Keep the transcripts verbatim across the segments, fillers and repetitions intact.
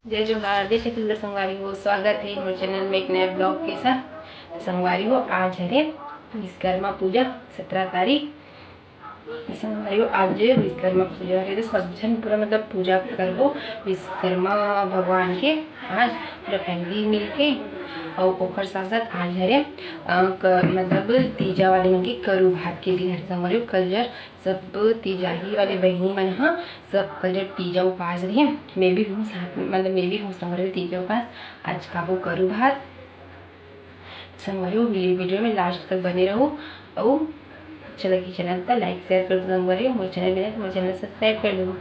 जय जोहार, जय छत्तीसगढ़ संगवारी हो, स्वागत हे मोर चैनल में एक नया ब्लॉग के साथ। संगवारी हो, आज हरे विश्वकर्मा पूजा, सत्रह तारीख। संगवारी हो, आज विश्वकर्मा पूजा हरे, तो सब झन पूरा मतलब पूजा करबो विश्वकर्मा भगवान के। आज पूरा फैमिली मिलके, अउ ओकर साथ साथ आज हरे अ, क-, मतलब तीजा वाले मन के करू भात के दिन हरे संगवारी हो। कल जर सब तीजाही वाले बहिनी मन ह, सब कल जर तीजा उपास रही। मैं भी हूँ साथ, मतलब मैं भी हूँ संगवारी हो तीजा उपास। आज खाबो करू भात। संगवारी हो, वी-, वीडियो में लास्ट तक बने रहू। अउ अच्छा लगी चैनल त लाइक शेयर कर दो संगवारी हो, मोर चैनल में तो मोर चैनल सब्सक्राइब कर दो।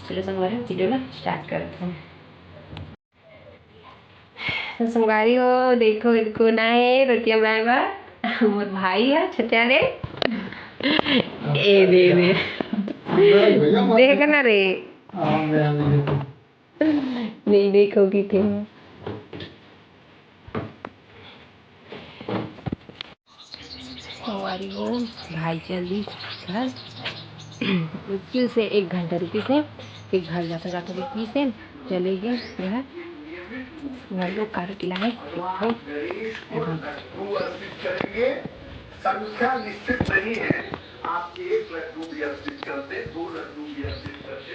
चलो संगवारी हो, वीडियो ला स्टार्ट करते हैं। तो संगवारी हो, देखो, इनको ना है रोटियां बनाए बा। मोर भाई है छोटा रे। ए दे दे। देख ना रे। नहीं देखो की थे। संगवारी हो, भाई चल दी घर। रुकी से एक घंटा रुकी से, फिर घर जाता जाता रुकी से चले गए घर। घर लोग कार किला है। संख्या निश्चित नहीं है, आप एक लड्डू भी अर्पित करते, दो लड्डू भी अर्पित करते।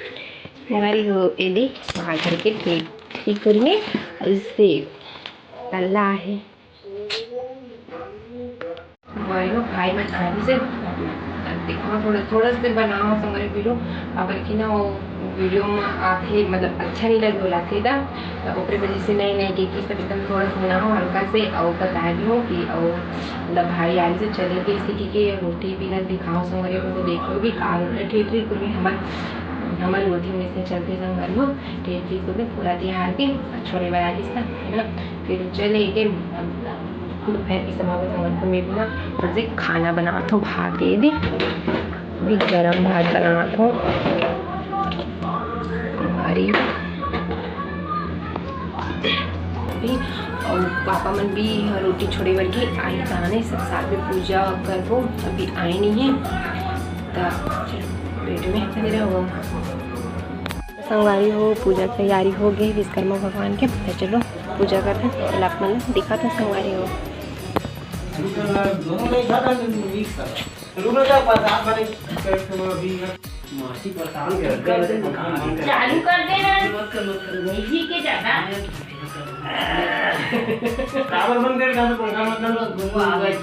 संगवारी हो, एदे वहाँ घर के ठीक, ठीक करिए, उससे तल्ला है। भाई हो, भाई मन आने से देखो, थोड़ा, थोड़ा से बनाओ संगवारी वीडियो, काबर कि ना वो वीडियो में आथे, मतलब अच्छा नहीं लगे बोलाथे दा, तो ओकरे वजह से नहीं, नहीं, टेकी सब एकदम थोड़ा से बनाओ हल्का से, और बता दी हो कि और मतलब भाई आने से चले गए इसी की, कि रोटी भी ना दिखाओ संगवारी को, देख लो भी का रोटी, ठीक, ठीक, हमर, हमर रोटी में से चलते संगवारी हो, ठीक, ठीक, पूरा तिहार के छोड़े वाला है ना। फिर चले के अब दोपहर के समय में संगवारी हो, मैं भी ना फट से खाना बनात हूँ, भात दे दे, अभी गरम भात बनात हूँ। अरे, अभी और पापा मन भी रोटी छोड़े बर के आई, ताने सब साथ में पूजा करबो, अभी आए नहीं है। त चलो, वीडियो में बने रहो। संगवारी हो, पूजा के तैयारी हो गई, विश्वकर्मा भगवान के। तो चलो, पूजा करते हैं, फिर आप मन दिखाते हैं संगवारी हो। चालू कर दे ना। नहीं जी के ज्यादा। काबर बंद कर, काबर पंखा मत कर। वो आवाज।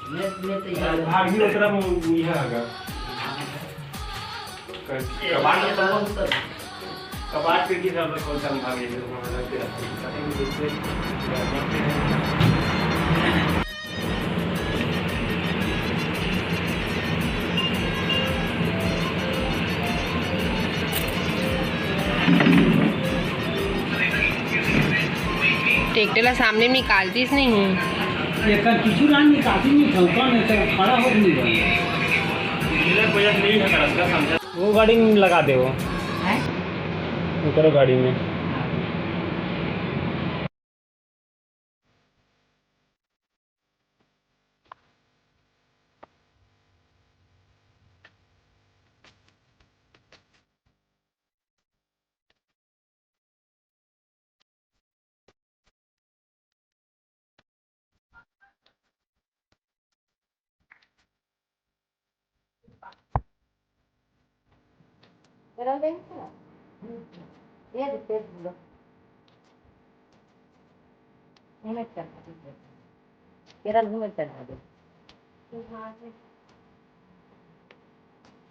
मैं, मैं तो यार भाग ही उतरा, वो यह आगा। कबाड़, कबाड़ के की सब कौन सा भाग है, वहाँ लग के रखते हैं। ट्रैक्टर ला सामने निकालतीस नहीं। ये कर किछु रान निकालती नहीं, चौका में तो खड़ा हो नहीं रहा। वो गाड़ी में लगा दे वो। हैं? उतरो गाड़ी में।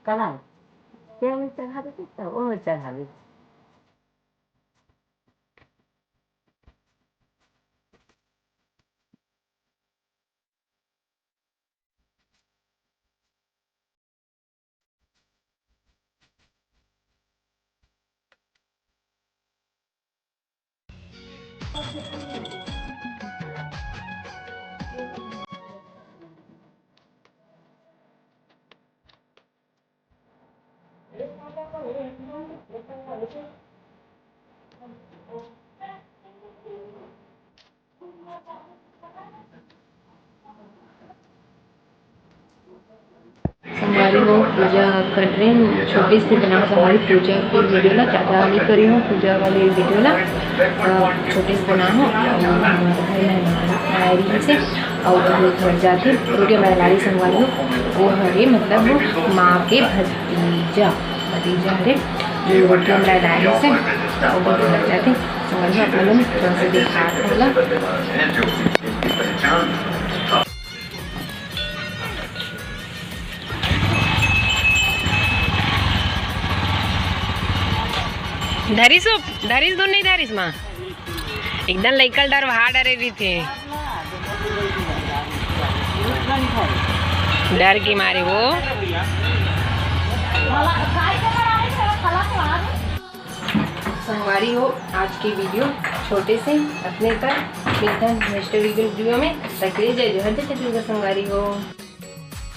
कहाँ? क्या में चढ़ा देते? तो वो में चढ़ा देते। संगवारी हो, पूजा कर रहे हैं, छोटे से बना। संगवारी, पूजा की वीडियो ला ज़्यादा नहीं करी हूँ, पूजा वाली वीडियो ला अ, छोटे से बना हूँ। और हमारे घर मेहमान आए रही से, और वो घर जाते, रोटी हमारे लाड़ी संगवारी हो, वो हरे मतलब माँ के भतीजा, भतीजा हरे जो रोटी हमारे लाड़ी से, वो घर जाते। संगवारी हो, आप लोगों ने थोड़ा सा दिखा मतलब धरिस हो, धरिस दो नहीं धरिस माँ। एकदम लइका ल डरवा डरे रहिथे। डर के मारे वो। संगवारी हो, आज की वीडियो छोटे से अपने तक। मिलथन नेक्स्ट वीडियो में। तक के लिए जय जोहार, जय छत्तीसगढ़ संगवारी हो।